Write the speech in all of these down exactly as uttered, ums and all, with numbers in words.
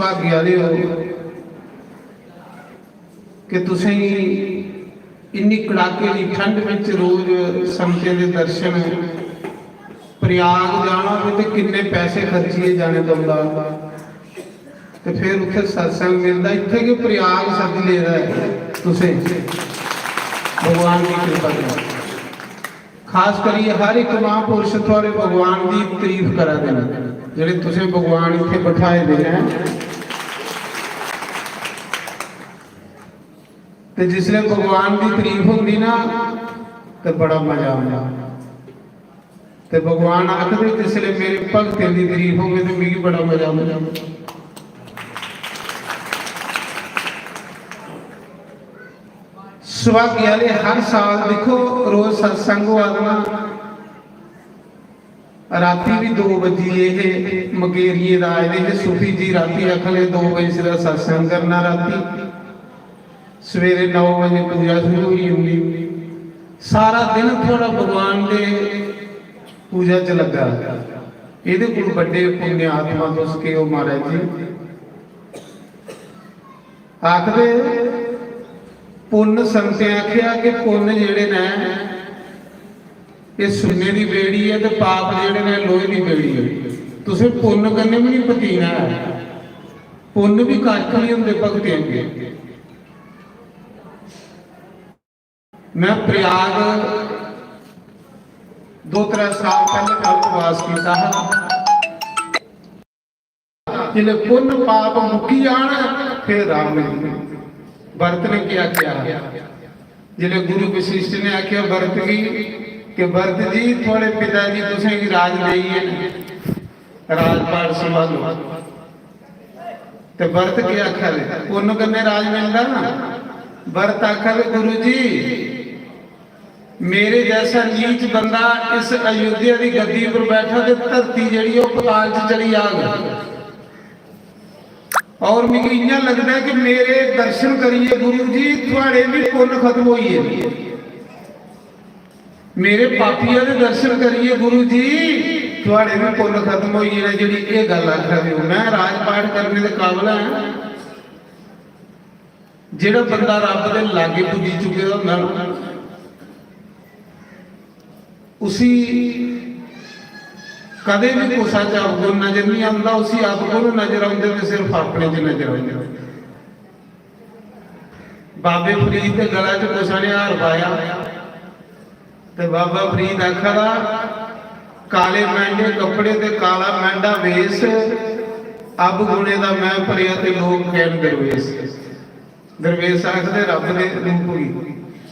भाग्य आह्ले ओ कि तुसेंगी इन्नी कड़ाके दी ठंड बिच रोज संतें दे दर्शन, प्रयाग जाना होवे ते किन्ने पैसे खर्चियै जाने पौंदा, ते फिर उत्थै सत्संग मिलदा। इत्थै गै प्रयाग सद्दी लेदा ऐ तुसें, भगवान दी कृपा कन्नै। खास करियै हर इक महापुरुष थुआढ़े भगवान दी तारीफ करा दे न, जेह्ड़े तुसें भगवान इत्थै बठाए दे न। ते जिसलै भगवान दी तारीफ होंदी ना, ते बड़ा मजा आंदा। ते भगवान आखदे, "जिसलै मेरे भगतें दी तारीफ होवे, ते मिगी बड़ा मजा आंदा।" सुभागी आह्ले, हर साल दिक्खो, रोज सत्संग होआ दा ना। राती बी दो बजी गे हे, मगेरिये दा आए दे हे सूफी जी। राती आखन लगे, "दो बजे सिरा सत्संग करना राती, सवेरे नौ बजे पूजा शुरू होई जंदी।" सारा दिन थुआढ़ा भगवान दे पूजा च लग्गा। एह्दे कोल बड्डे पुण्य आत्मा तुस केह् ओ, महाराज जी? आखदे, पुन्न संतें आखेआ कि पुन्न जेह्ड़े न, एह् सुन्ने दी बेड़ी ऐ ते पाप जेह्ड़े न, लोहे दी बेड़ी ऐ। तुसें पुन्न कन्नै बी निं पतीना ऐ, पुन्न बी कक्ख निं होंदे भगतें अग्गें। मैं प्रयाग दो त्रै साल पैह्ले कल्पवास कीता हा। जिसलै पुन्न पाप मुक्की जान, फिर राम मिलदे। भरत ने क्या किया? जिसलै गुरु वशिष्ठ ने आख्या भरत गी कि भरत जी, थुआड़े पिता जी तुसेंगी राज देइयै न, राजपाट संभालो। ते भरत केह् आखा दे? पुन्न कन्नै राज मिलदा ना। भरत आखा दे, "गुरु जी, मेरे जैसा नीच बंदा इस अयोध्या दी गद्दी पर बैठा ते धरती जेह्ड़ी ओह् पताल च चली जाग। और मिगी इ'यां लगदा ऐ कि मेरे दर्शन करियै गुरु जी थुआड़े बी पुन्न खत्म होई गे। मेरे पापिया दे दर्शन करियै गुरु जी थुआड़े बी पुन्न खत्म होई गे न।" जेह्ड़ी एह् गल्ल आखा दे हो, मैं राजपाठ करने दे काबल आं? जेह्ड़ा बंदा रब्ब दे लागे पुज्जी चुके दा होंदा ना, उसी कदें बी कुसै च अवगुण नजर नहीं आंदा। उसी अवगुण नजर आंदे ते सिर्फ अपने च नजर आंदे। बाबे फरीद दे गला च कुसै ने हार पाया ते बाबा फरीद आखा दा, "काले मैंडे कपड़े ते काला मैंडा वेस, अवगुणे दा मैं भरेआ ते लोक कैन दरवेस।" दरवेस आखदे रब दे रूप गी।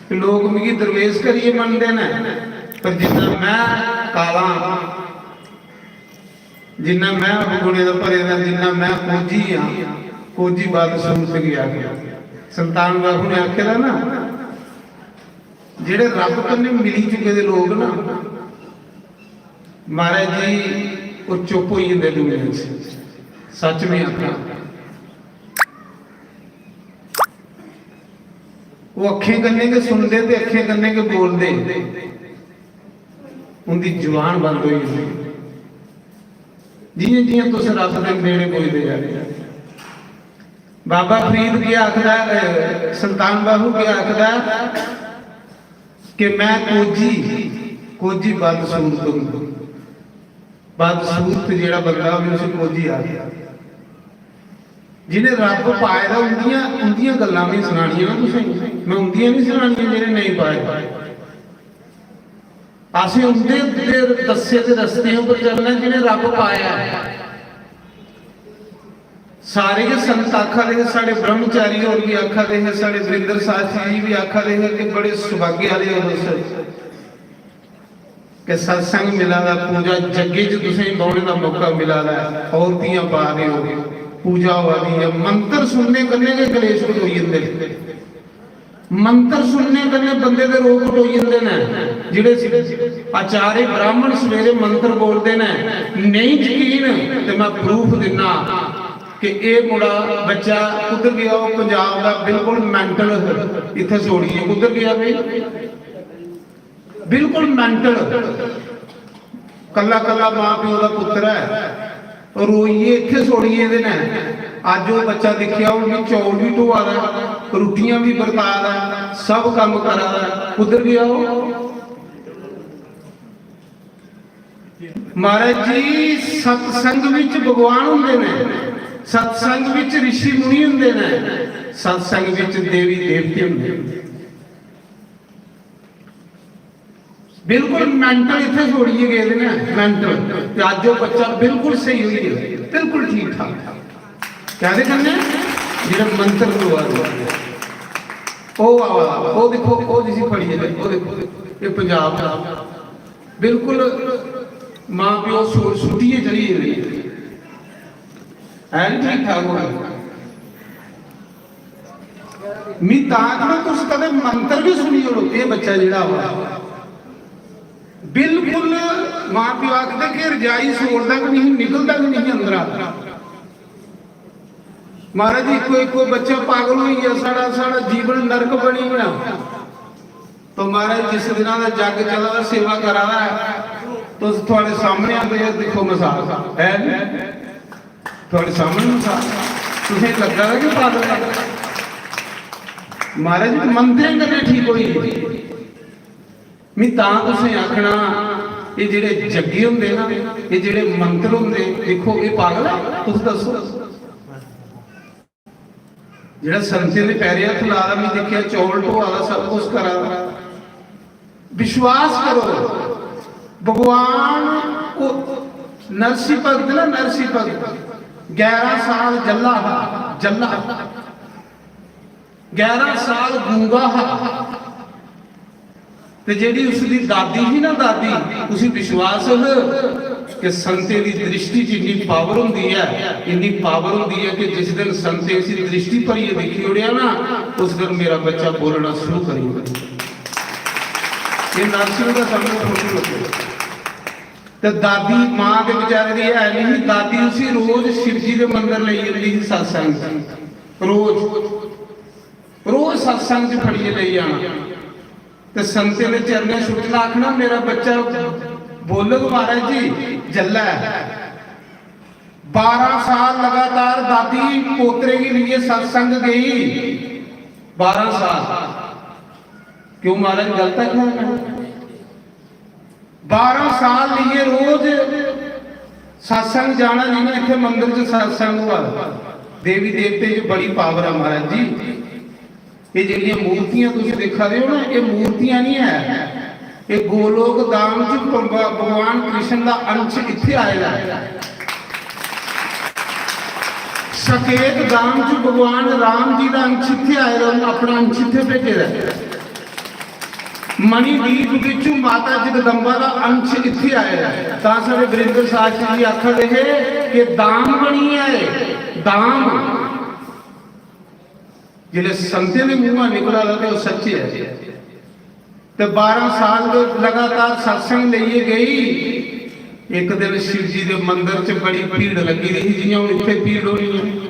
ते लोक मिगी दरवेस करियै मनदे न, पर जिन्ना मैं काला आं, जिन्ना मैं अवगुणे दा भरे दा, जिन्ना मैं कोजी आं, कोजी बदसूरत गी आखदे। सुल्तान बाहू ने आखे दा ना, जेह्ड़े रब कन्नै मिली चुके दे लोक ना, महाराज जी, ओह् चुप होई जंदे दुनिया च। सच में आखना, ओह् अक्खें कन्नै गै सुनदे ते अक्खें कन्नै गै बोलदे, उंदी जुबान बंद होई जंदी। जियां जियां तुस रब दे नेड़े पुजदे जा रहे। बाबा फरीद केह् आखदा ऐ, सुल्तान बाहू केह् आखदा ऐ कि मैं कोजी, कोजी बदसूरत हूं। बदसूरत जेह्ड़ा बंदा होवे उसी कोजी आखदा। जिन्हें रब पाए दा उंदियां, उंदियां गल्लां नहीं सुनानियां ना तुसें, मैं उंदियां नहीं सुनानियां जेह्ड़े नेईं पाए। असें उंदे, उंदे दस्से दे रस्ते उप्पर चलना जिन्हें रब पाया ऐ। सारे गै संत आखा दे हे, साढ़े ब्रह्मचारी होर भी आखा दे हे, साढ़े वीरेंद्र शास्त्री जी भी आखा दे हे कि बड़े सौभाग्य आह्ले हो तुस कि सत्संग मिला दा, पूजा जग्गे च तुसेंगी बौह्ने दा मौका मिला दा ऐ, औरतियां पा रहे हो, पूजा होआ दी ऐ। मंत्र सुनने कन्नै गै कलेश कटोई जंदे न। मंत्र सुनने कन्नै बंदे दे रोग कटोई जंदे न। जेह्ड़े आचार्य ब्राह्मण सवेरे मंत्र बोलदे न, नेईं यकीन ते मैं प्रूफ दिन्ना कि एह् मुड़ा, बच्चा कुद्धर गेआ? ओह् पंजाब दा बिल्कुल मैंटल इत्थै छोड़ियै कुद्धर गेआ भाई? बिल्कुल मैंटल। कल्ला कल्ला मां प्यो दा पुत्तर ऐ, रोइयै इत्थै छोड़ी गेदे न। अज्ज ओह् बच्चा दिक्खेआ, हून बी चौल बी ढोआ दा ऐ, रुट्टियां बी बरता दा ऐ, सब कम्म करा दा ऐ। कुद्धर गेआ ओह्? महाराज जी, सत्संग विच भगवान हुंदे ने, सत्संग विच ऋषि मुनि हुंदे ने, सत्संग विच देवी देवते हुंदे ने। बिल्कुल mental इत्थै छोड़ियै गेदे ने, mental। ते अज्ज ओह् बच्चा बिल्कुल स्हेई होई गेदा, बिल्कुल ठीक ठाक। कैह्दे कन्नै? जेह्ड़े मंत्र परोआ दे। ओह् आवा दा, ओह् दिक्खो, ओह् जिसी फड़ियै ते ओह् दिक्खो, एह् पंजाब दा। बिल्कुल मां प्यो सूर सुट्टियै चली गेदे। है नी ठीक ठाक होना। मी तां आखना, तुस कदें मंत्र बी सुनी ओड़ो। एह् बच्चा जेह्ड़ा वा, बिल्कुल मां प्यो आखदे कि रजाई छोड़दा गै नहीं, निकलदा गै नहीं अंदरा। महाराज जी, कोई, कोई बच्चा पागल होई गया, साढ़ा, साढ़ा जीवन नरक बनी गया। तो महाराज, जिस दिना दा जग चला दा, सेवा करा दा है, तुस, थुआढ़े सामने आंदे, दिक्खो मिसाल है नी, थुआढ़े सामने मिसाल, तुसें लग्गा दा कि पागल है? महाराज, मंत्रें कन्नै ठीक होई गेदी। मैं तां तुसें आखना, एह् जेह्ड़े जग्गे होंदे ना, एह् जेह्ड़े मंत्र होंदे, दिक्खो, एह् पागल ऐ? तुस दस्सो। जेह्ड़ा संतें दे पैरें हत्थ ला दा, मैं दिक्खेआ, चौल ढोआ दा, सब कुछ करा दा। विश्वास करो, भगवान को, नरसी भगत ना, नरसी भगत ग्यारह साल जल्ला हा, जल्ला, ग्यारह साल गूंगा हा। ते जेह्ड़ी उसदी दादी ही ना, दादी, उसी विश्वास ह कि संतें दी दृष्टि च इन्नी पावर होंदी ऐ, इन्नी पावर होंदी ऐ कि जिस दिन संतें इसी दृष्टि भरियै दिक्खी ओड़ेआ ना, उस दिन मेरा बच्चा बोलना शुरू करी ओड़ेआ। ये नरसिंह दा सामने फोटो लग्गे। ते दादी मां दे बेचारे दी है नहीं ही, दादी उसी रोज शिव जी दे मंदर लेई जंदी ही सत्संग, रोज, रोज सत्संग च फड़ियै लेई जाना। ते संतें दे चरणें सुट्टना, आखना, "मेरा बच्चा बोलग महाराज जी।" जल्लै बारां साल लगातार दादी पोतरे गी लेइयै सत्संग गई। बारां साल। क्यों महाराज, गलत आखना मैं? बारां साल लेइयै रोज सत्संग जाना, जि'यां इत्थै मंदर च सत्संग होआ दा। देवी देवते च बड़ी पावर ऐ महाराज जी। एह् जेह्ड़ियां मूर्तियां तुस दिक्खा दे हो ना, एह् मूर्तियां निं ऐ, एह् गोलोक धाम च भ-, भ-, भगवान कृष्ण दा अंश इत्थै आए दा ऐ। सकेत धाम च भगवान राम जी दा अंश इत्थै आए दा, उ'नें अपना अंश इत्थै भेजे दा ऐ। मणिदीप बिच्चों माता जगदम्बा दा अंश इत्थै आए दा ऐ। तां साढ़े वीरेंद्र शास्त्री जी आखा दे हे कि धाम बनी ऐ, धाम। जिसलै संतें दे मूंहा निकला दा ते ओह् सच्चे ऐ। ते बारां साल दे लगातार सत्संग लेइयै गई। इक दिन शिव जी दे मंदर च बड़ी भीड़ लग्गी दी ही, जि'यां हून इत्थै भीड़ होनी ऐ।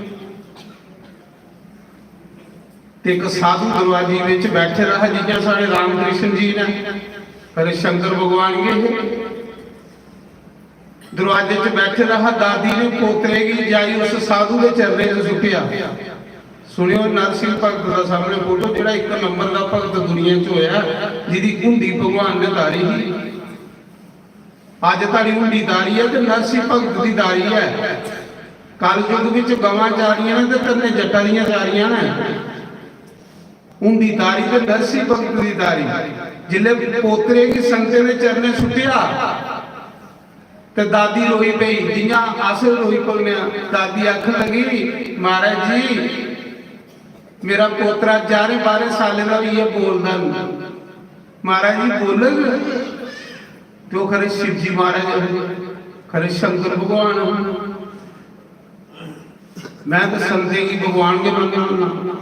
ते इक साधु दरवाजे बिच बैठे दा हा, जि'यां साढ़े रामकृष्ण जी ने, पर शंकर भगवान गै हे। दरवाजे च बैठे दा हा, दादी ने पोतरे गी जाई उस साधु दे चरणें च सुट्टेआ। सुनेओ, नरसिंह भगत दा सामने फोटो, जेह्ड़ा इक नंबर दा भगत दुनिया च होया, जिदी हुंडी भगवान ने तारी ही। अज धड़ी हुंडी तारी ऐ ते नरसिंह भगत दी तारी ऐ। कल युग विच गवां चारियां ने ते कन्नै जट्टां दियां चारियां ने। हुंदी तारी ते नरसी भगत दी तारी। जिल्लै पोतरे गी संगतें दे चरणें सुट्टेआ ते दादी रोई पेई, जि'यां अस रोई पौने आं। दादी आखन लगी, "महाराज जी, मेरा पोतरा ग्यारह बारह सालें दा बी इ'यै बोलदा नू। महाराज जी बोलग ते ओह् खरे शिव जी महाराज होन, खरे शंकर भगवान होन।" मैं तो संतें गी भगवान गै मन्नना होन्ना।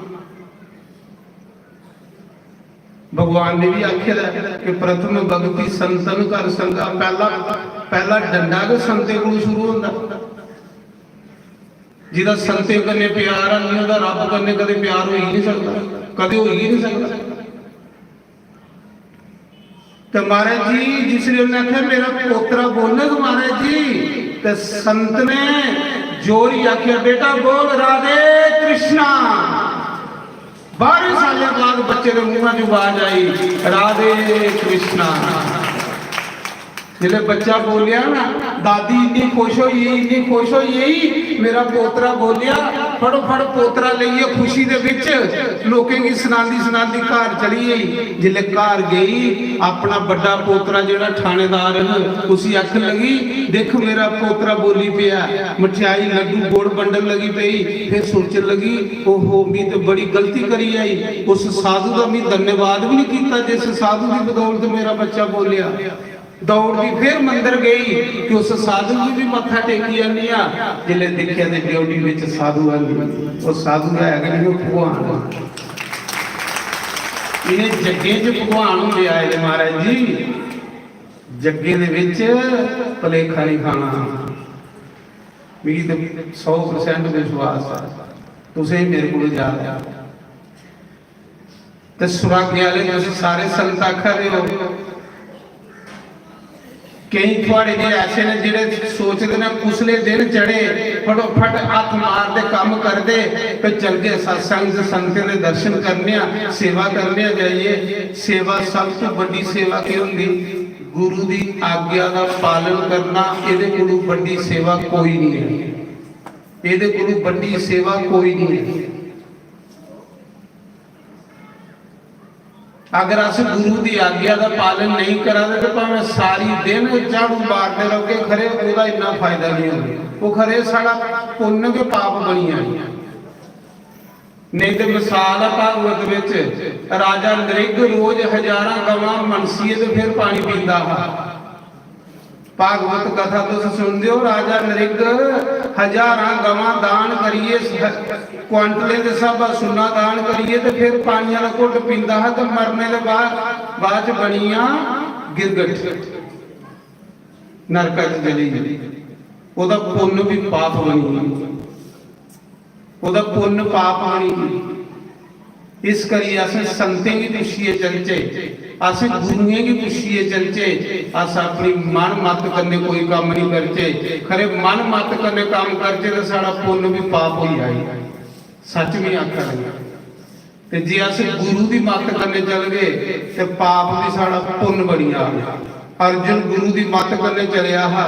भगवान ने भी आखे दा ऐ कि "प्रथम भक्ति संतन कर संगा।" पहला, पहला डंडा गै संतें कोल शुरू होंदा। जिदा संतें कन्नै प्यार है नहीं, ओहदा रब कन्नै कदे प्यार होई नहीं सकदा, कदे होई ही नहीं सकदा। ते महाराज जी, जिसले उन्हें आख्या, "मेरा पोतरा बोलग महाराज जी," ते संत ने जोर ही आखेआ, "बेटा बोल राधे कृष्णा।" बारह सालें बाद बच्चे दे मुंह च आवाज आई, "राधे कृष्णा।" जिसलै बच्चा बोलेआ ना, दादी इन्नी खुश होई गेई, इन्नी खुश होई गेई, मेरा पोतरा बोलेआ, फटोफट पोतरा लेइयै खुशी दे बिच लोकें गी सनांदी सनांदी घर चली गेई। जिसलै घर गेई, अपना बड्डा पोतरा जेह्ड़ा थानेदार ह, उसी आखन लगी, "दिक्ख मेरा पोतरा बोली पेआ, मठेआई लड्डू गुड़ बंडन लगी पेई।" फिर सोचन लगी, "ओहो, मी ते बड़ी गलती करी आई, उस साधु दा मी धन्यवाद भी नहीं कीता जिस साधु दी बदौलत मेरा बच्चा बोलेआ।" दौड़दी फिर मंदर गई कि उस साधु गी भी मत्था टेकी आनी आ। जिसलै दिक्खेआ ते ड्योढ़ी बिच साधु आंदी, ओह् साधु दा है गै नहीं, ओह् भगवान। इन्हें जग्गें च भगवान होंदे आए दे महाराज जी, जग्गें दे बिच भलेखा नहीं खाना। मिगी ते सौ परसेंट विश्वास ऐ, तुसें मेरे कोल जा। ते सुरागे आह्ले तुस सारे संत आखा दे हो। केईं थुआड़े जे ऐसे न जेह्ड़े सोचदे न कुसले दिन चढ़े, फटोफट हत्थ मारदे, कम्म करदे, ते चलगे सत्संग च, संतें दे दर्शन करने आं, सेवा करने आं जाइयै। सेवा, सब तो बड्डी सेवा केह् होंदी? गुरु दी आज्ञा दा पालन करना, एह्दे कोलू बड्डी सेवा कोई नहीं है, एह्दे कोलू बड्डी सेवा कोई नहीं है। अगर अस गुरु दी आज्ञा दा पालन नहीं करा दे, ते भावें सारी दिन झाड़ू मारदे रौह्गे, खरे ओह्दा इन्ना फायदा नहीं होना। ओह् खरे साढ़ा पुन्न गै पाप बनी जानी। नहीं ते मिसाल ऐ भागवत विच, राजा नृग रोज हजारां गवां मनसियै ते फिर पानी पींदा हा। भागवत कथा तुस सुनदे हो, राजा नृग हजारां गवां दान करियै, स-, क्वांटलें दे स्हाबा सुन्ना दान करियै ते फिर पानी आह्ला घुट्ट पींदा हा ते मरने दे बाद, बाद च बनियां गिरगट, नरका च चली गेई। ओह्दा पुन्न भी पाप बनी गेआ। ओह्दा पुन्न पाप बनी गेई। इस करियै असें संतें गी पुच्छियै चलचै, असें गुरुएं गी पुच्छियै चलचै। अस अपनी मन मत कन्नै कोई कम्म नहीं करचै। खरे मन मत कन्नै कम्म करचै ते साढ़ा पुन्न भी पाप होई जाए। सच में आखा दे। ते जे अस गुरु दी मत कन्नै चलगे ते पाप भी साढ़ा पुन्न बनी जाग। अर्जुन गुरु दी मत कन्नै चलेआ हा।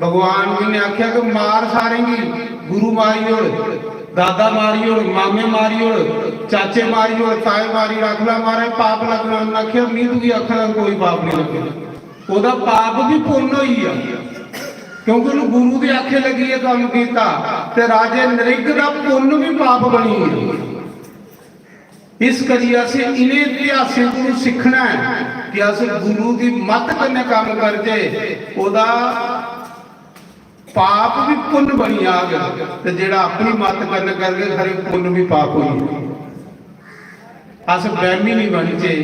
भगवान जी ने आखेआ कि मार सारें गी, गुरु मारी ओड़, दादा मारी ओड़, मामे मारी ओड़, चाचे मारी ओड़, ताए मारी ओड़, आखला मारे पाप लगना। उन्नै आखेआ, "मी तुगी आखा दा कोई पाप नहीं लगना।" ओह्दा पाप भी पुन्न होई गेआ, क्योंकि उन्नै गुरु दे आखे लगियै कम्म कीता ते राजे नरिक दा पुन्न भी पाप बनी गेआ। इस करियै असें इ'नें इतिहासें कोलू सिक्खना ऐ कि अस गुरु दी मत कन्नै कम्म करचै, ओह्दा पाप भी पुन्न बनी जाग, ते जेह्ड़ा अपनी मत कन्नै करगे, खरे पुन्न भी पाप होई जाग। अस बैह्मी निं बनचै,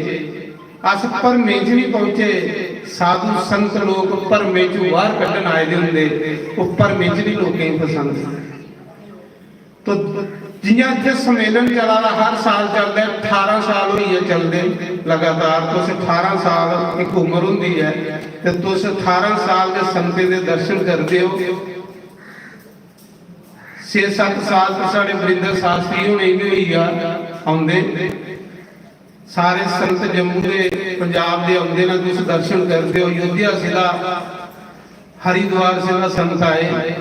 अस भरमें च निं पौचै। साधु संत लोक भरमें च बाह्र कड्ढन आए दे होंदे, ओह् भरमें च निं लोकें गी फसांदे। तो जि'यां इत्थै सम्मेलन चला दा, हर साल चलदा ऐ, ठारां साल होई गे चलदे लगातार। तुस ठारां साल इक उम्र होंदी ऐ, ते तुस ठारां साल दे संतें दे दर्शन करदे ओ। छे सत्त साल ते साढ़े वरिंदर शास्त्री होने गी होई गेआ औंदे। सारे संत जम्मू दे, पंजाब दे औंदे न, तुस दर्शन करदे हो। अयोध्या जिला, हरिद्वार जिला संत आए,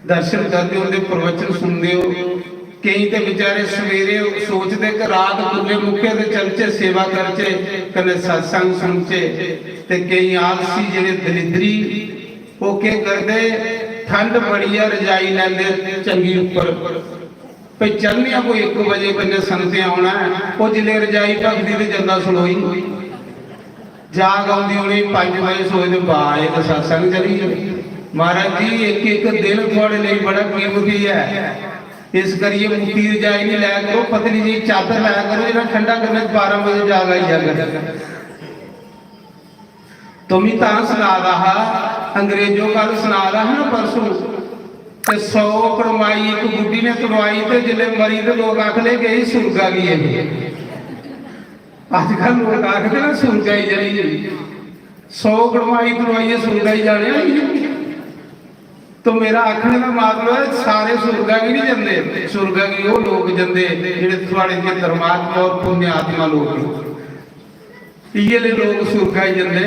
दर्शन करदे, उं'दे प्रवचन सुनदे हो। केईं ते बेचारे सवेरे सोचदे कि रात कुल्ले मुक्के ते चलचे, सेवा करचे, कन्नै सत्संग सुनचे। ते केईं आलसी, जेह्ड़े दलिद्री, ओह् केह् करदे, ठंड बड़ी ऐ, रजाई लैंदे चंगी उप्पर। भई चलने आं, कोई इक बजे कन्नै संतें औना ऐ। ओह् जिसलै रजाई भखदी ते जंदा सलोई। जाग औंदी उ'नेंगी पंज बजे, सोचदे, "वाह, एह् ते सत्संग चली गे।" महाराज जी, इक इक दिन थुआढ़े लेई बड़ा कीमती ऐ, इस करियै मुट्टी रजाई निं लै करो, पतली जेही चादर लै करो, जेह्ड़ा ठंडा करने बारां बजे जाग आई जा करो। तो मी तां सना दा हा, अंग्रेजों गल्ल सना दा हा ना परसों, ते सौ कड़माई इक बुड्ढी ने तुड़वाई, ते जिसलै मरी ते लोक आखन लगे, "गई सुरगा गी एह्।" अजकल लोक आखदे ना, "सुरगा गी जाई।" सौ कड़माई तुड़वाइयै सुरगा गी जाने आह्ली ऐ। तो मेरा आखने दा मतलब ऐ, सारे सुरगा गी नहीं जंदे। सुरगा गी ओह् लोक जंदे जेह्ड़े थुआड़े जेह् धर्मात्मा और पुण्यात्मा लोक न। इ'यै ले लोक सुरगा गी जंदे।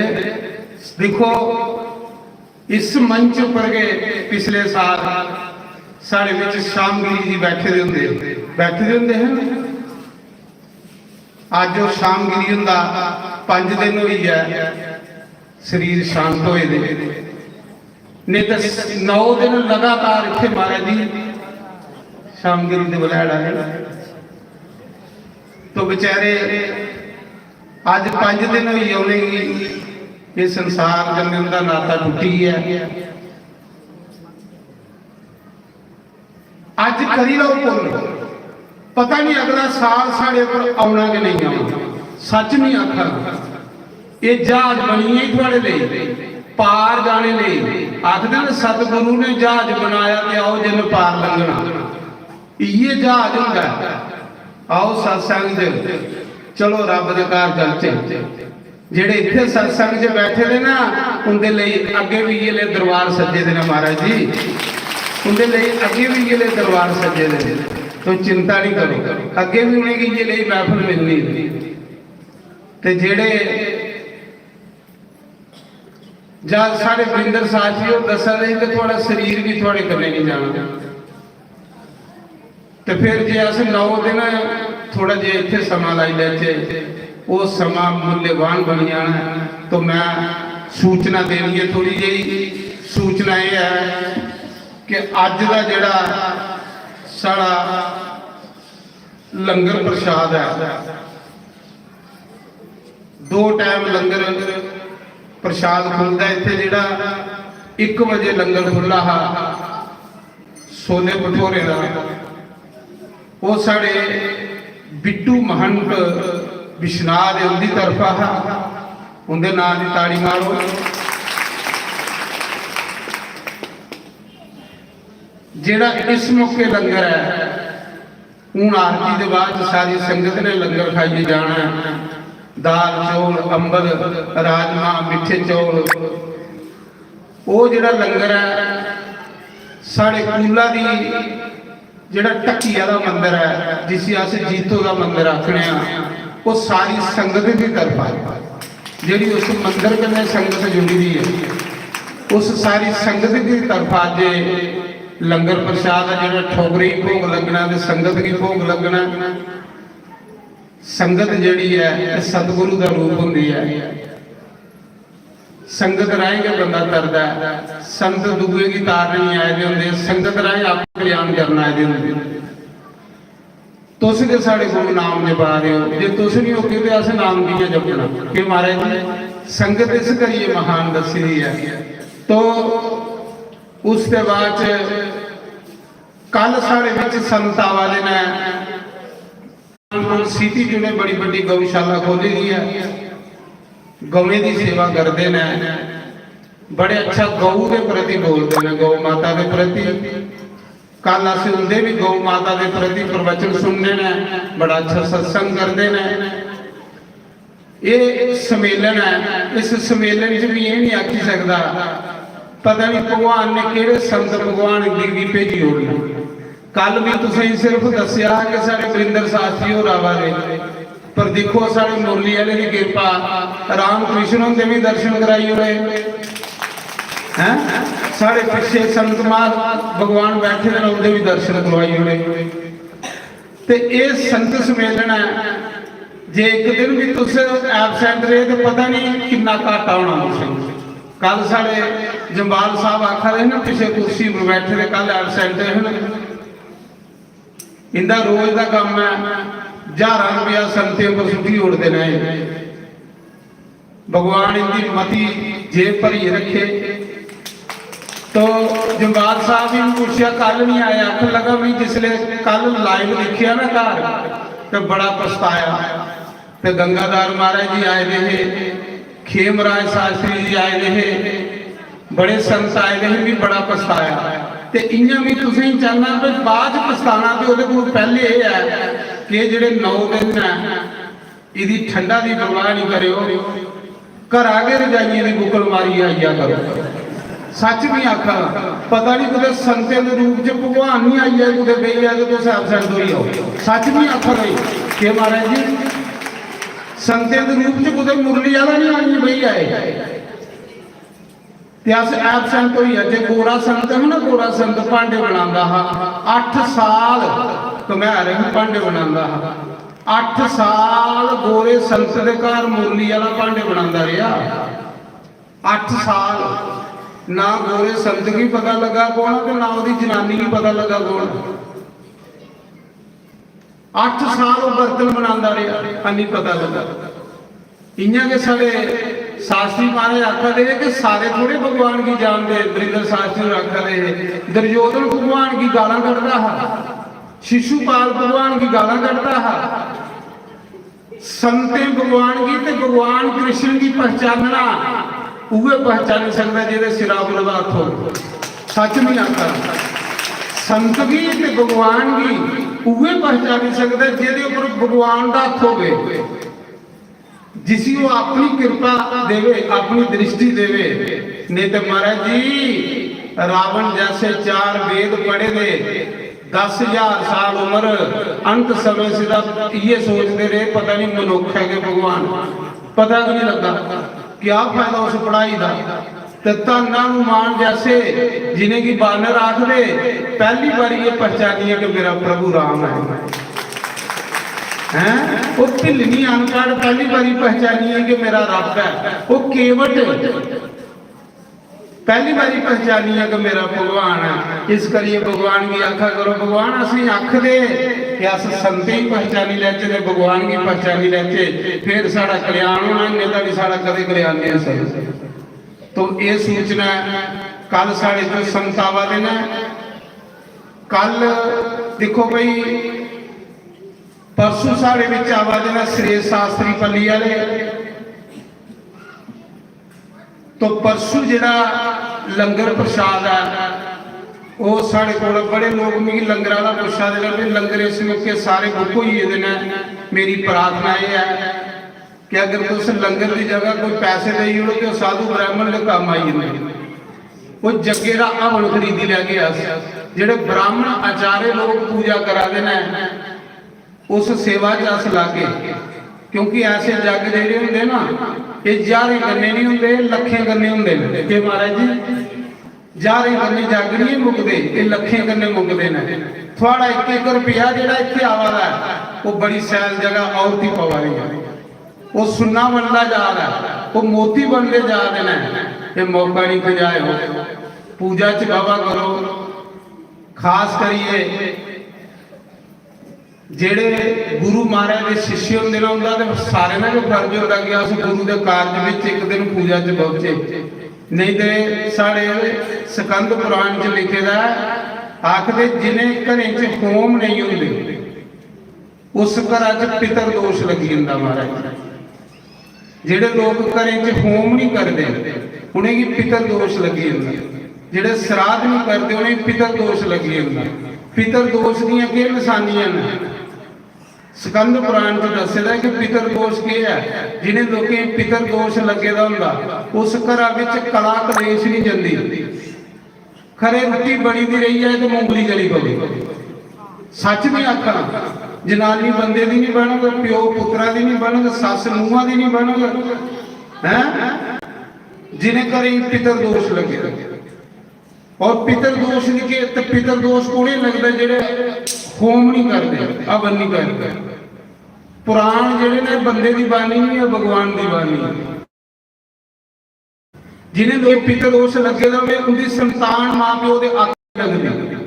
दिक्खो, इस मंच उप्पर गै पिछले साल साढ़े बिच श्याम गिरी जी बैठे दे होंदे, बैठे दे होंदे हैं। अज्ज ओह् श्याम गिरी हुंदा पंज दिन होई ऐ शरीर शांत होए दे, नेईं ते नौ दिन लगातार इत्थे महाराज जी श्याम गिरी दे बलैड़ा ने। तो बेचारे अज्ज पंज दिन होई ऐ उ'नेंगी एह् संसार कन्नै उं'दा नाता टुट्टी ऐ। अज्ज करी लैओ पुन्न, पता नहीं अगला साल साढ़े उप्पर औना कि नहीं औना। सच नहीं आखा, एह् ज्हाज बनी ऐ थुआड़े लेई, पार जाने लेई। आखदे न सतगुरु ने ज्हाज बनाया ते आओ जिन पार लंघना। इ'यै ज्हाज होंदा ऐ। आओ सत्संग च, चलो रब दे घर चलचे। जेह्ड़े इत्थै सत्संग च बैठे दे ना, उं'दे लेई अग्गें बी इ'यै ले दरबार सज्जे दे न महाराज जी, उं'दे लेई अग्गें बी इ'यै ले दरबार सज्जे दे न। तुस चिंता निं करो, अग्गें बी उ'नेंगी इ'यै लेई महफल मिलनी। ते जेह्ड़े जद साढ़े बिंदर साहब जी होर दस्सा दे हे कि थुआढ़ा शरीर बी थुआढ़े कन्नै निं जाना। ते फिर जे अस नौ दिन थोड़ा जेहा इत्थै समां लाई लैचे, ओह् समां मूल्यवान बनी जाना ऐ। तो मैं सूचना देनी ऐ, थोड़ी जेही सूचना एह् ऐ कि अज्ज दा जेह्ड़ा साढ़ा लंगर प्रसाद ऐ, दो टाइम लंगर प्रसाद खुलदा इत्थै, जेह्ड़ा इक बजे लंगर खु'ल्ला हा, छोले भठोरे दा, ओह् साढ़े बिट्टू महंत बिश्नाह दे उं'दी तरफा हा, उं'दे नांऽ दी ताड़ी मारो। जेह्ड़ा इस मौके लंगर ऐ, हून आरती दे बाद च सारी संगत ने लंगर खाइयै जाना ऐ। दाल चौल, अंबल, राजमा, मिट्ठे चौल, ओह् जेह्ड़ा लंगर ऐ, साढ़े कूला दी जेह्ड़ा ढक्की आह्ला मंदर ऐ, जिसी अस जीतो दा मंदर आखने आं, ओह् सारी संगत दी तरफा ऐ। जेह्ड़ी उस मंदर कन्नै संगत जुड़ी दी ऐ, उस सारी संगत दी तरफा अज्ज एह् लंगर प्रसाद ऐ, जेह्ड़ा ठौगरे गी भोग लग्गना ते संगत गी भोग लग्गना। संगत जेह्ड़ी ऐ, एह् सतगुरु दा रूप होंदी ऐ। संगत राहें गै बंदा तरदा ऐ। संत दूए गी तारने गी आए दे होंदे, संगत राहें आपे कल्याण करन आए दे होंदे। तुस गै साढ़े गुरु नाम जपा दे ओ, जे तुस निं होगे ते असें नाम कि'यां जपना? कि महाराज जी, संगत इस करियै महान दस्सी दी ऐ। तो उसदे बाद च कल साढ़े बिच संत आवा दे न, सिटी च उ'नें बड़ी बड्डी गौशाला खोली दी ऐ, गवें दी सेवा करदे न, बड़े अच्छा गौ दे प्रति बोलदे न, गौ माता दे प्रति। कल अस उं'दे बी गौ माता दे प्रति प्रवचन सुनने न, बड़ा अच्छा सत्संग करदे न। एह् सम्मेलन ऐ, इस सम्मेलन च बी एह् निं आखी सकदा पता निं भगवान ने केह्ड़े संत भगवान गी, गी भेजी ओड़ना। कल भी तुसें सिर्फ दस्सेआ हा कि साढ़े वरिंदर शास्त्री होर आवा दे, पर दिक्खो साढ़े मुरली आह्ले दी किरपा, राम कृष्ण हुंदे बी दर्शन कराई ओड़े, हैं? साढ़े पिच्छे संत कुमार भगवान बैठे दे न, उंदे बी दर्शन करवाई ओड़े। ते एह् संत सम्मेलन ऐ, जे इक दिन बी तुस absent रेह् ते पता निं किन्ना घाटा होना तुसें। कल साढ़े जम्बाल साहब आखा दे हे ना, पिच्छे कुर्सी पर बैठे दे, कल absent हे ना, इंदा रोज दा कम्म ऐ, ज्हारां रपेआ संगतें पर सुट्टी ओड़दे न एह्। भगवान इंदी मती जेब भरियै रखे। तो जम्बाल साहब जी ने पूछेआ, कल नहीं आए? आखन लगा, मैं जिसले कल live दिखेआ ना घर, ते बड़ा पछताया। ते गंगाधर महाराज जी आए दे हे, खेमराज शास्त्री जी आए दे हे, बड़े संत आए दे हे, मी बड़ा पछताया। ते इ'यां मी तुसें गी चाहना कि बाद च पछताना ते ओह्दे कोल पैह्ले एह् ऐ कि एह् जेह्ड़े नौ दिन न, एह्दी ठंडा दी परवाह निं करेओ, घरा गै रजाइयें दी बुक्कल मारियै आई जा करो। सच भी आखा, पता नहीं कुतै संतें दे रूप च भगवान नहीं आई जाए, कुतै बेही जाए ते तुस absent होई जाओ। सच भी आखा दे। के महाराज जी, संतें दे रूप च कुतै मुरली आह्ला नहीं आइयै बेही आए ते अस absent होई जाचै। गोरा संत है ना, गोरा संत भांडे बनांदा हा। अट्ठ साल घमैर ही भांडे बनांदा हा। अट्ठ साल गोरे संत दे घर मुरली आह्ला भांडे बनांदा रेहा। अट्ठ साल। ना गोरे संत गी पता लगा कौन ते ना ओह्दी जनानी गी पता लगा कौन। अट्ठ साल ओह् बर्तन बनांदा रेहा, हैनी पता लगा। इ'यां गै साढ़े शास्त्री महाराज आखा दे हे कि सारे थोड़े भगवान गी जानदे। वृंदर शास्त्री होर आखा दे हे, दुर्योधन भगवान गी गालां कढदा हा, शिशुपाल भगवान गी गालां कढदा हा। संतें भगवान गी ते भगवान कृष्ण गी पहचानना, उ'ऐ पहचानी सकदा जेह्दे सिरा पर ओह्दा हत्थ होग। सच नहीं आखा। संत गी ते भगवान गी उ'ऐ पहचानी सकदा जेह्दे उप्पर भगवान दा हत्थ होवे, जिसी ओह् अपनी कृपा देवे, अपनी दृष्टि देवे। नहीं तो महाराज जी, रावण जैसे चार वेद पढ़े दे, दस हजार साल उम्र, अंत समय सिद्धा इ'यै सोचदे रेह्, पता नहीं मनुक्ख है कि भगवान, पता गै नहीं लग्गा। क्या फायदा उस पढ़ाई दा? ते धन्न हनुमान जैसे, जिनेंगी बानर आखदे, पहली बारी ये पहचानिए कि मेरा प्रभु राम है। हैं? वो भिल्लनी अनपढ़ पहली बारी पहचानिए कि मेरा रब है। वो केवट पहली बारी पहचानिया कि मेरा भगवान है। इस करिए भगवान गी आखा करो, "भगवान, असें आखदे कि अस संतें गी पहचानी लैचे ते भगवान गी पहचानी लैचे, फिर साढ़ा कल्याण होना, नेईं तां भी साढ़ा कदें कल्याण नहीं होई सकदा।" तो ये सूचना है। कल साढ़े च संत आवा दे न। कल दिक्खो भाई, परसों साढ़े बिच आवा दे न सुरेश शास्त्री पल्ली आह्ले। तो परसों जेह्ड़ा लंगर प्रसाद ऐ, ओह् साढ़े कोल बड़े लोक मिगी लंगर आह्ला पुच्छा दे न कि लंगर इस मौके सारे बुक होई गेदे न। मेरी प्रार्थना एह् ऐ कि अगर तुस लंगर दी जगह कोई पैसे देई ओड़ो ते ओह् साधु ब्राह्मण दे कम्म आई जंदे। ओह् जग्गे दा हवन खरीदी लैगे अस। जेह्ड़े ब्राह्मण आचार्य लोक पूजा करा दे न, उस सेवा च अस लागे, क्योंकि ऐसे जग जेह्ड़े होंदे ना, एह् ज्हारें कन्नै नहीं होंदे, लक्खें कन्नै होंदे न। के महाराज जी, ज्हारें कन्नै जग नहीं मुकदे, एह् लक्खें कन्नै मुकदे न। थुआढ़ा इक इक रपेआ जेह्ड़ा इत्थै आवा दा ऐ, ओह् बड़ी शैल जगह औरती पवा दी ऐ, ओह् सुन्ना बनदा जा दा ऐ, ओह् मोती बनदे जा दे न। एह् मौका नहीं खजाएओ, पूजा च बाबा करो। खास करिए जेह्ड़े गुरु महाराज दे शिष्य होंदे न, उं'दा ते सारें दा गै फर्ज होंदा कि अस गुरु दे कारज बिच इक दिन पूजा च बौह्चे। नेईं ते साढ़े स्कंद पुराण च लिखे दा ऐ, आखदे, "जिनें घरें च होम नेईं होंदे, उस घरा च पितर दोष लग्गी जंदा महाराज।" जेह्ड़े लोक घरें च होम नहीं करदे, उ'नेंगी पितर दोष लग्गी जंदा। जेह्ड़े श्राद्ध नहीं करदे, उ'नेंगी पितर दोष लग्गी जंदा। पितर दोष दियां केह् नशानियां न? स्कंद पुराण च दस्से दा ऐ कि पितर दोष केह् ऐ। जिनें लोकें गी पितर दोष लग्गे दा होंदा, उस घरा बिच कला कलेश नहीं जंदी। खरे रुट्टी बनी दी रेही ऐ ते मुंगली चली पवे। सच नहीं आखना, जनानी बंदे दी नहीं बनग, प्यो पुत्रा दी नहीं बनग, सस्स नूंहा दी नहीं बनग। हैं? जिनें घरें गी पितर दोष लग्गे, और पितर दोष लिखे, ते पितर दोष कोने लगदा? जेह्ड़े होम नहीं करदे, हवन नहीं करदे। पुराण जेह्ड़े ने, बंदे दी बाणी नहीं है, भगवान दी बाणी है। जिनें लोक पितर दोष लग्गे दा होवे, उंदी संतान मां प्यो दे आखे लगदी।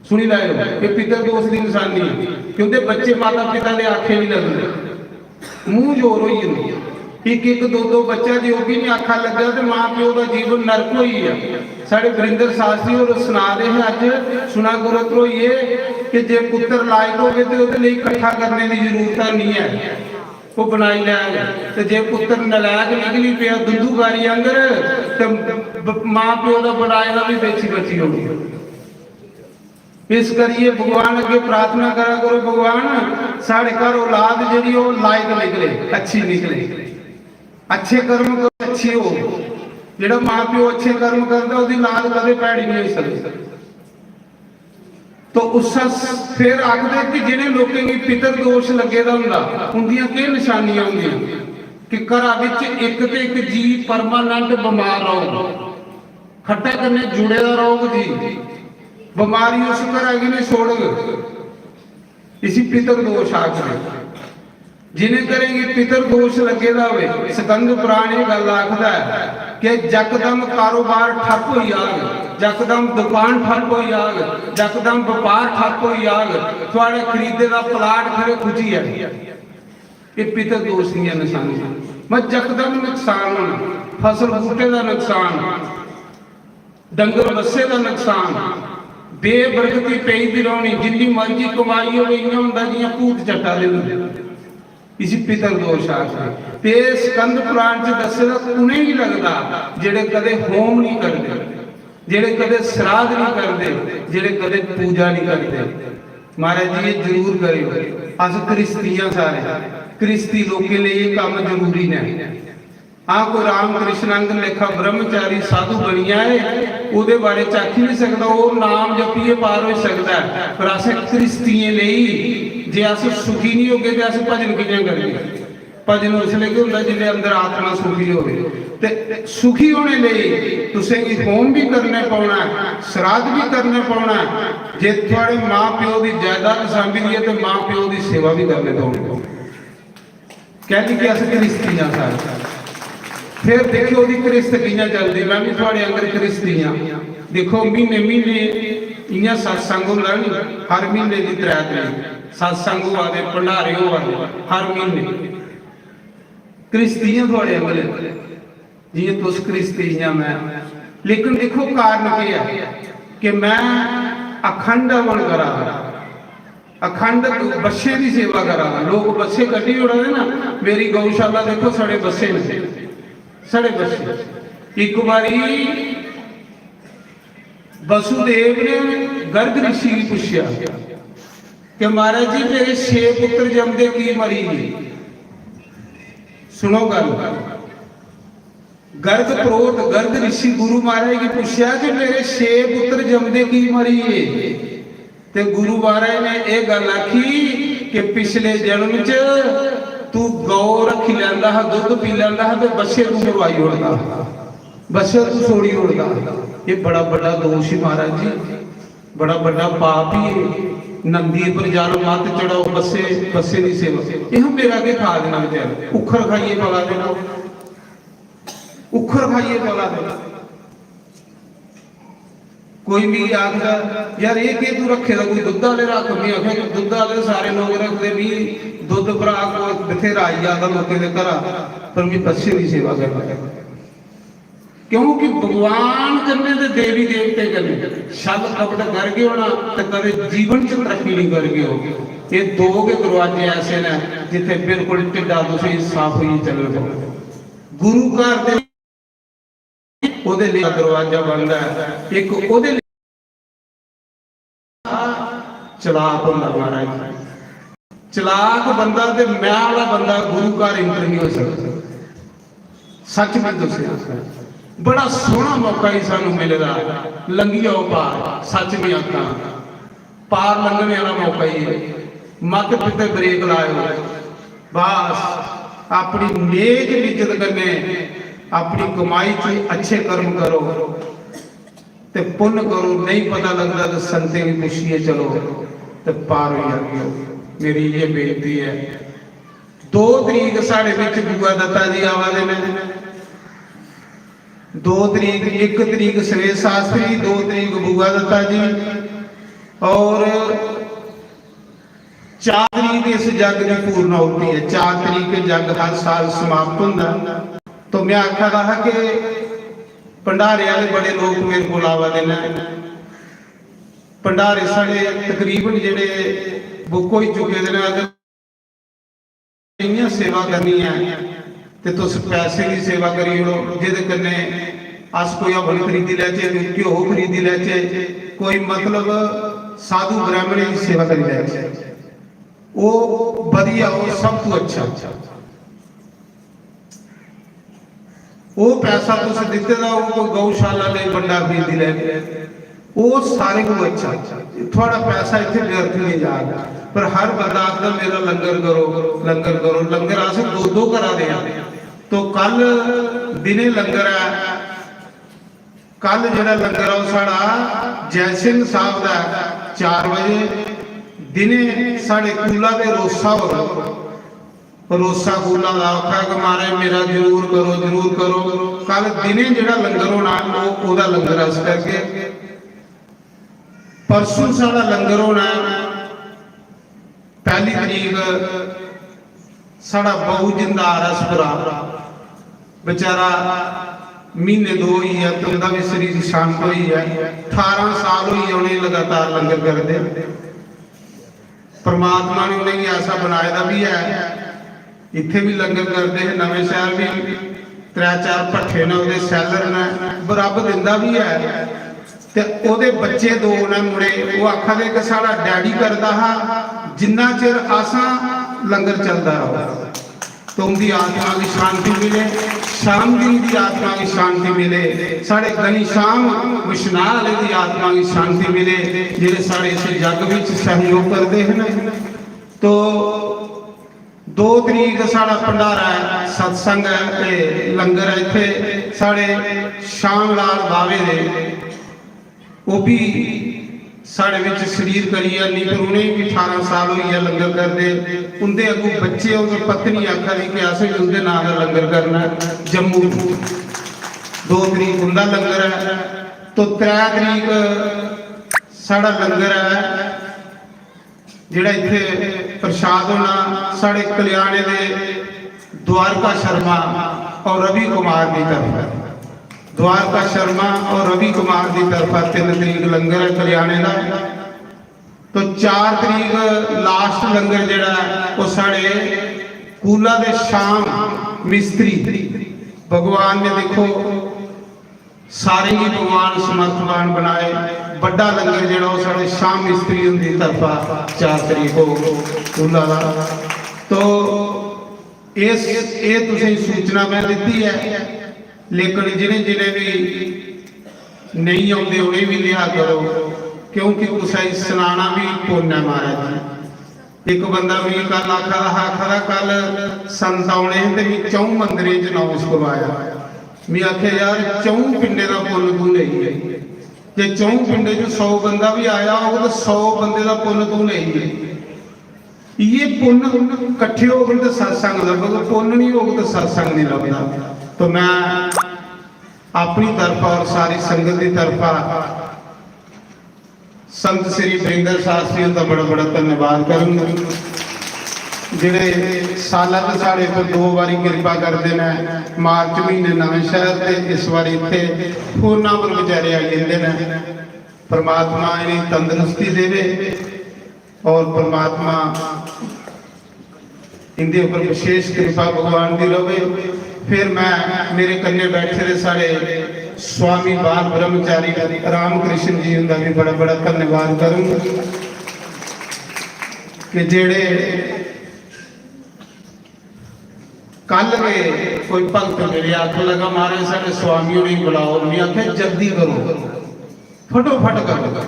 सुनी लैओ, ये पितर दोष दी निशानी है कि उंदे बच्चे माता पिता दे आखे नहीं लगदे, मूंह जोर होई जंदी। इक इक दो दो बच्चा जे ओह् बी नहीं आखा लग्गा ते मां प्यो दा जीवन नरक होई गेआ। साढ़े वरिंदर शास्त्री होर सना दे हे, अज्ज सुना करो ध्रोइये, कि जे पुत्तर लायक होवे ते ओह्दे लेई कट्ठा करने दी जरूरत नहीं है। ओह् बनाई लैग। ते जे पुत्तर नलैक निकली पेआ दुद्धू गारी आंगर, ते ब-, मां प्यो दा बनाए दा बी बेची बची होग। इस करियै भगवान अग्गें प्रार्थना करा करो, "भगवान, साढ़े घर औलाद जेह्ड़ी ओह् लायक निकले, अच्छी निकले, अच्छे कर्म करो, अच्छी हो।" जेह्ड़ा मां प्यो अच्छे कर्म करदा, ओह्दी लाद कदें भैड़ी नहीं होई सकदी। तो उस फिर आखदे कि जिनें लोकें गी पितर दोष लग्गे दा हुंदा, उंदियां केह् निशानियां होंदियां? कि घरा बिच इक ते इक जी परमानेंट बमार रौह्ग, खट्टे कन्नै जुड़े दा रौह्ग जी, बमारी उस घरा गी नहीं छोड़ग। इसी पितर दोष आखदे। जिनें घरें गी पितर दोष लग्गे दा होवे, स्कंद पुराण एह् गल्ल आखदा ऐ कि जकदम कारोबार ठप्प होई जाग, जकदम दुकान ठप्प होई जाग, जकदम बपार ठप्प होई जाग, थुआड़े खरीदे दा प्लाट खरे खुजी ऐ। एह् पितर दोष दियां नशानियां। मैं जकदम नुकसान होना, फसल बूटे दा नुकसान, डंगर बस्से दा नुकसान, बेबरकती पेई दी रौह्नी, जिन्नी मर्जी कमाई होवे, इ'यां होंदा जि'यां भूत चट्टा दे होंदे। इसी पितर दोष आखदे। ते स्कंद पुराण च दस्से दा उ'नेंगी लगदा जेह्ड़े कदें होम नहीं करदे, जेह्ड़े कदें श्राद्ध नहीं करदे, जेह्ड़े कदें पूजा नहीं करदे। महाराज जी, एह् जरूर करेओ। अस क्रिस्तियां सारे, क्रिस्ती लोकें लेई एह् कम्म जरूरी न। हां, कोई राम कृष्ण आंगर लेखा ब्रह्मचारी साधु बनी जाए, ओह्दे बारे च आखी नहीं सकदा, ओह् नाम जपियै पार होई सकदा ऐ। पर असें क्रिस्तियें लेई, जे अस सुखी नहीं होगे ते अस भजन कि'यां करगे? भजन उसलै गै होंदा जिसलै अंदर आत्मा सुखी होवे। ते सुखी होने लेई तुसें गी होम भी करने पौना ऐ, श्राद्ध भी करने पौना ऐ। जे थुआड़े मां प्यो दी जायदाद सांभी दी ऐ ते मां प्यो दी सेवा भी करने पौनी। कैंह् कि अस क्रिस्ती आं सारे। फिर दिक्खो ओह्दी क्रिस्त कि'यां चलदी। मैं भी थुआड़े आंगर क्रिस्ती आं। दिक्खो, म्हीने म्हीने इ'यां सत्संग होंदा नी, हर म्हीने दी त्रै तरीक सत्संग होआ दे, भंडारे होआ दे हर म्हीने। क्रिस्ती आं थुआड़े आंगर, जि'यां तुस क्रिस्ती, इ'यां मैं। लेकिन दिक्खो, कारण केह् ऐ कि मैं अखंड हवन करा दा, अखंड बच्छे दी सेवा करा दा। लोक बच्छे कड्ढी ओड़ा दे ना, मेरी गौशाला देखो, सड़े बच्छे न, सड़े बच्छे। इक बारी वसुदेव ने गर्ग ऋषि गी पुच्छेआ कि महाराज जी, मेरे छे पुत्र जमदे की मरी गे? सुनो गल्ल। गर्ग प्रोत, गर्ग ऋषि गुरु महाराज गी पुच्छेआ कि मेरे छे पुत्र जमदे की मरी गे? ते गुरु महाराज ने एह् गल्ल आखी कि पिछले जन्म च तू गौ रक्खी लैंदा हा, दुद्ध पी लैंदा हा ते बच्छे तू मरवाई ओड़दा हा, बच्छे तू छोड़ी ओड़दा हा। एह् बड़ा बड्डा दोश ही महाराज जी, बड़ा बड्डा पाप ही। नंदी पर जल मत चढ़ाओ, बस्से, बस्से दी सेवा। एह् मेरा केह् खा देना बेचारे, उखर खाइयै पला देना, उखर खाइयै पला देना। कोई मिगी आखदा, "यार, एह् केह् तू रक्खे दा, कोई दुद्ध आह्ले रक्ख।" में आखेआ कि दुद्ध आह्ले सारे लोक रखदे, मी दुद्ध भ्राऽ कोल बथेरा आई जा दा लोकें दे घरा, पर मी बच्छे दी सेवा करना। क्योंकि भगवान कन्नै ते देवी देवते कन्नै छल कपट करगे होना ते कदें जीवन च तरक्की नहीं करगे हो। ये दो गै दरवाजे ऐसे न जित्थे बिल्कुल ढिड्डा तुसें साफ होइयै चलना पौना। गुरु घर दे ओह्दे लेई दरवाजा बंद ऐ, इक ओह्दे लेई चलाक होंदा महाराज। चलाक बंदा ते मैं आह्ला बंदा गुरु घर enter नहीं हो सकदा। सच में तुसें आखना, बड़ा सोहना मौका ही सानू मिले दा। लंघी आओ पार, सच में आखना, पार लंघने वाला मौका ही है। मत किते ब्रेक लाओ, बस अपनी नेक नियत कन्नै अपनी कमाई च अच्छे कर्म करो ते पुन्न करो। नहीं पता लगदा ते संतें गी पुच्छियै चलो ते पार होई जागे। मेरी इ'यै बेनती ऐ। दो तरीक साढ़े बिच बुआ दत्ता जी आवा दे ने। दो तरीक, इक तरीक सुरेश शास्त्री, दो तरीक बुआ दत्ता जी और चार तरीक इस जग दी पूर्णाहुति ऐ। चार तरीक जग हर साल समाप्त होंदा ऐ। तो मैं आखा दा हा कि भंडारे आह्ले बड़े लोक मेरे कोल आवा दे न। भंडारे साढ़े तकरीबन जेह्ड़े बुक होई चुके दे न। अगर इ'यां सेवा करनी ऐ ते तुस पैसे दी सेवा करी ओड़ो, जेह्दे कन्नै अस कोई हवन खरीदी लैचे, कोई घ्यो खरीदी लैचे, कोई मतलब साधु ब्राह्मणें दी सेवा करी लैचे। ओह् बधिया, ओह् सब तू अच्छा। ओह् पैसा तुस दित्ते दा, ओह् कोई गौशाला लेई बंडा खरीदी लैगे, ओह् सारे कोला अच्छा। थुआढ़ा पैसा इत्थै व्यर्थ नहीं जाग। पर हर बंदा आखदा, "मेरा लंगर करो, लंगर करो।" लंगर अस दो दो करा दे आं। तो कल दिनें लंगर ऐ, कल जेह्ड़ा लंगर ऐ, ओह् साढ़ा जय सिंह साहब दा ऐ, चार बजे। दिनें साढ़े कूला दे रोसा होर, रोसा कूला दा आखा कि, "महाराज, मेरा जरूर करो, जरूर करो।" कल दिनें जेह्ड़ा लंगर होना, ओह्, ओह्दा लंगर अस करगे। परसों साढ़ा लंगर होना ऐ, पैह्ली तरीक। साढ़ा बाऊ जिंदा आरएस पुरा, बेचारा म्हीने दो होई गेआ, ते उं'दा बी शरीर शांत होई गेआ। ठारां साल होई गे उ'नेंगी लगातार लंगर करदे। परमात्मा ने उ'नेंगी ऐसा बनाए दा बी ऐ, इत्थै बी लंगर करदे हे, नमें शैह्र बी त्रै चार भट्ठे न, ओह्दे सैलर न, बराबर दिंदा बी ऐ। ते ओह्दे बच्चे दो न मुड़े, ओह् आखा दे कि साढ़ा डैडी करदा हा, जिन्ना चिर असां लंगर चलदा रहो। तो उंदी आत्मा गी शांति मिले, शाम दी उंदी आत्मा गी शांति मिले, साढ़े घनी शाम बिश्नाह आह्ले दी आत्मा गी शांति मिले, जेह्ड़े साढ़े इस जग विच सहयोग करदे हन। तो दो तरीक साढ़ा भंडारा ऐ, सत्संग ऐ ते लंगर ऐ इत्थै। साढ़े शाम लाल बावे दे, ओह् बी साढ़े बिच शरीर करियै निं, पर उ'नेंगी बी ठारां साल होई गे लंगर करदे। उं'दे अग्गू बच्चे, उं'दी पत्नी आखा दी कि असें बी उं'दे नांऽ दा लंगर करना ऐ जम्मू। दो तरीक उं'दा लंगर ऐ। तो त्रै तरीक साढ़ा लंगर ऐ, जेह्ड़ा इत्थै प्रसाद होना, साढ़े कल्याणे दे द्वारका शर्मा और रवि कुमार दी तरफ, द्वारका शर्मा और रवि कुमार दी तरफा तिन्न तरीक लंगर ऐ कल्याणे दा। तो चार तरीक लास्ट लंगर जेह्ड़ा ऐ, ओह् साढ़े कूला दे शाम मिस्त्री, भगवान ने, दिक्खो, सारें गी भगवान समर्थवान बनाए। बड्डा लंगर जेह्ड़ा, ओह् साढ़े शाम मिस्त्री हुंदी तरफा चार तरीक होग कूला दा। तो इस, एह् तुसेंगी सूचना में दित्ती ऐ, लेकिन जिनें जिनें बी नेईं औंदे, उ'नें बी लिआ करो, क्योंकि कुसै गी सनाना बी पुन्न ऐ, महाराज जी। इक बंदा मिगी कल आखा दा हा, आखा दा, "कल संत औने हे ते मिगी च'ऊं मंदरें च announce करवाया।" में आखेआ, "यार, च'ऊं पिंडें दा पुन्न तूं लेई ऐ। जे च'ऊं पिंडें च सौ बंदा बी आया होग ते सौ बंदे दा पुन्न तूं लेई ऐ।" इ'यै पुन्न कट्ठे होग ते सत्संग लब्भग, पुन्न निं होग ते सत्संग निं लभदा। तो मैं अपनी तरफा और सारी संगत दी तरफा संत श्री वीरेंद्र शास्त्री हुंदा बड़ा बड़ा धन्यवाद करंग, जेह्ड़े साला च साढ़े पर दो बारी किरपा करदे न, मार्च म्हीने नमें शहर ते इस बारी इत्थै फोना पर बेचारे आई जंदे न। परमात्मा इ'नेंगी तंदरुस्ती देवे और परमात्मा इंदे उप्पर विशेष कृपा भगवान दी रवे। फिर मैं, मेरे कन्ने बैठे दे साढ़े स्वामी बाल ब्रह्मचारी रामकृष्ण जी हुंदा भी बड़ा बड़ा धन्यवाद करूं कि जेड़े कल गै कोई भक्त मेरे आखन लगा, "महाराज, साढ़े स्वामी होरें गी बुलाओ।" मैं आखेआ, "जल्दी करो, फटोफट करो,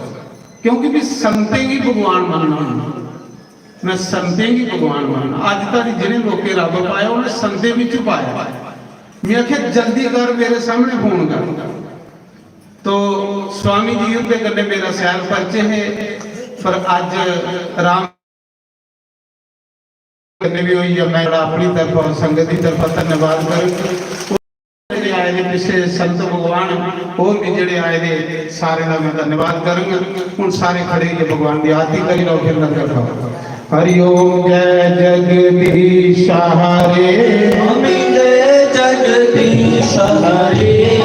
क्योंकि भी संतें गी भगवान मनना होंदा।" मैं संतें गी भगवान मनना। अज्ज धोड़ी जिनें लोकें रब पाया, उनें संतें बिच पाया। मैं आखेआ, "जल्दी कर, मेरे सामने फोन कर।" तो स्वामी जी उंदे कन्नै मेरा सैल परिचय है, पर अज्ज राम कन्नै भी होई गेआ। मैं अपनी तरफा और संगत दी तरफा धन्यवाद करङ। जेह्ड़े आए दे पिछले संत भगवान, होर भी जेह्ड़े आए दे, सारें दा मैं धन्यवाद करङ। हुन सारे खड़े होइयै भगवान दी आरती करी लैओ, फिर लंगर खाओ। हरि ओम। जय जगदीश हरे। स्वामी जय जगदीश हरे।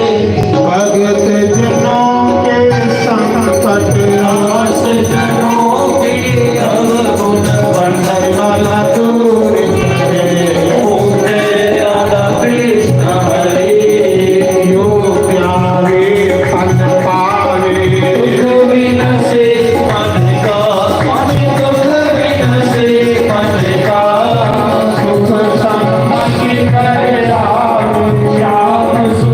भगत जनों के संकट नाश, जनों के अवगुण, बंधन वाला दूर करे। ओम जय राधा कृष्ण हरे। जो ध्यावे फल पावे। दुख विनसे मन का, मन दुख विनसे मन का। सुख शांति करे राम श्याम।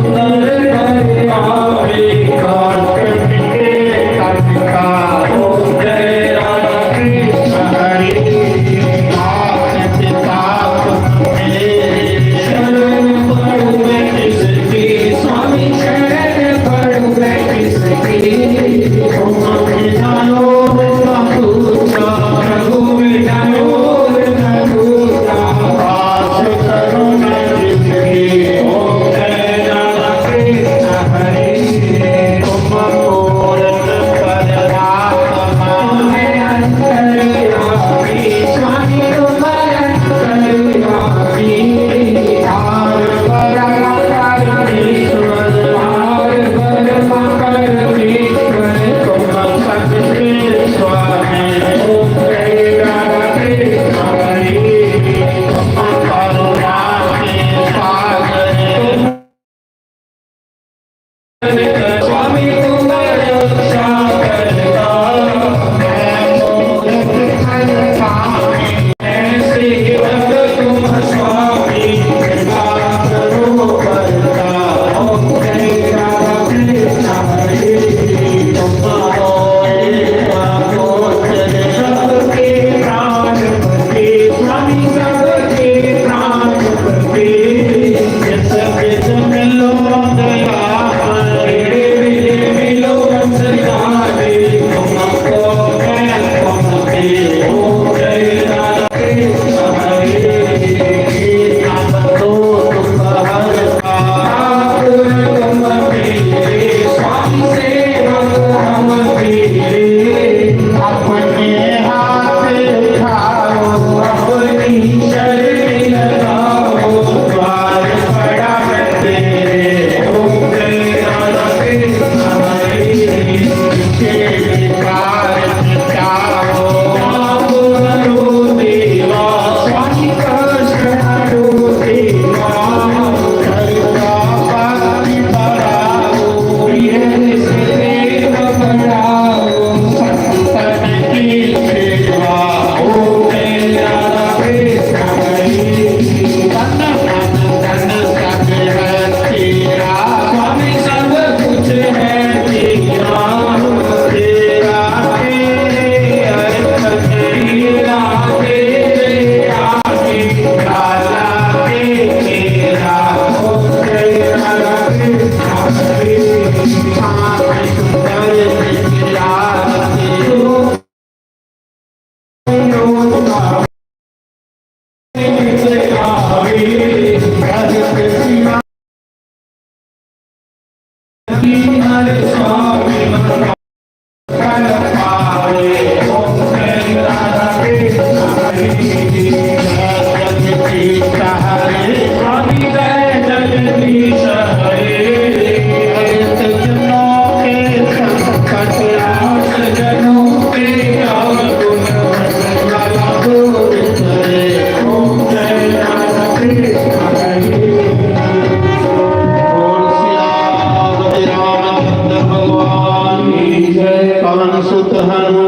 पवन सुत हनुमान